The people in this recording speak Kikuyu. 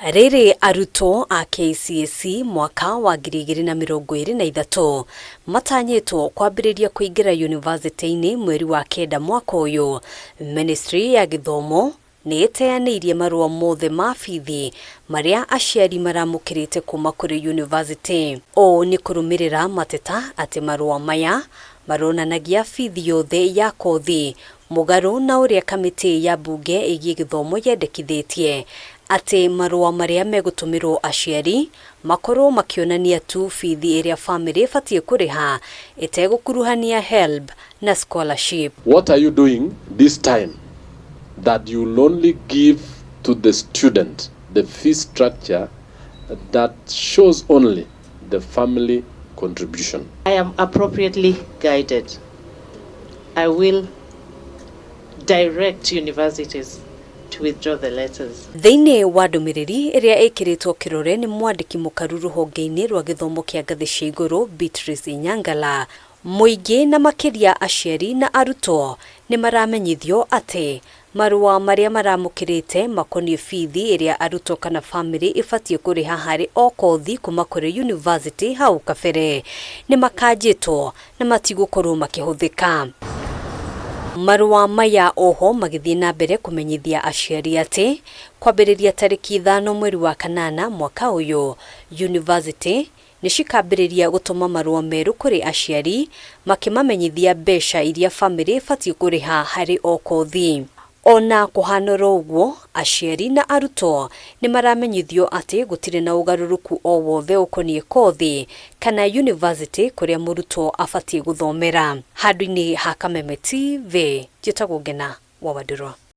Rĩrĩ arutwo a KCSE mwaka wa 2023 matanyĩtwo kwambĩrĩria kũingĩra yunivasĩtĩ-inĩ mweri wa kenda mwaka ũyũ, Ministry ya gĩthomo nĩ ĩteanĩirie marũa mothe ma bithi marĩa aciari maramũkĩrĩte kuma kũrĩ yunivasĩtĩ. Ũũ nĩ kũrũmĩrĩra mateta atĩ marũa maya maronanagia bithi yothe ya kothi mũgarũ na ũrĩa kamĩtĩ ya mbunge ĩgiĩ gĩthomo yendekithĩtie atĩ marũa marĩa megũtũmĩrwo aciari makorwo makĩonania tu bithi ĩrĩa bamĩrĩ ĩbatiĩ kũrĩha ĩtegũkuruhania HELB na scholarship. What are you doing this time that you will only give to the student the fee structure that shows only the family contribution? I am appropriately guided. I will direct universities to withdraw the letters. Thĩinĩ wa ndũmĩrĩri ĩrĩa ĩkĩrĩtwo kĩrore nĩ mwandĩki mũkaru rũhonge-inĩ rwa gĩthomo kĩa ngathĩ cia igũrũ Beatrice Inyangala, mũingĩ na makĩria aciari na arutwo nĩ maramenyithio atĩ marũa marĩa maramũkĩrĩte makoniĩ bithi ĩrĩa arutwo kana bamĩrĩ ĩbatiĩ kũrĩha harĩ o kothi kuma kũrĩ university hau kabere nĩ makanjĩtwo na matigũkorwo makĩhũthĩka. Marũa maya oho magĩthiĩ na mbere kũmenyithia aciari atĩ kwambĩrĩria tarĩki 5 mweri wa kanana mwaka ũyũ, university nĩ cikambĩrĩria gũtũma marũa merũ kũrĩ aciari makĩmamenyithia mbeca iria bamĩrĩ ĩbatiĩ kũrĩha harĩ o kothi. Ona kũhana oro ũguo, aciari na arutwo nĩ maramenyithio atĩ gũtirĩ na ũgarũrũku o wothe ũkoniĩ kothi kana university kũrĩa mũrutwo abatiĩ gũthomera. Handũ-inĩ ha Kameme TV, njĩtagwo Ngena wa Wandũrũ.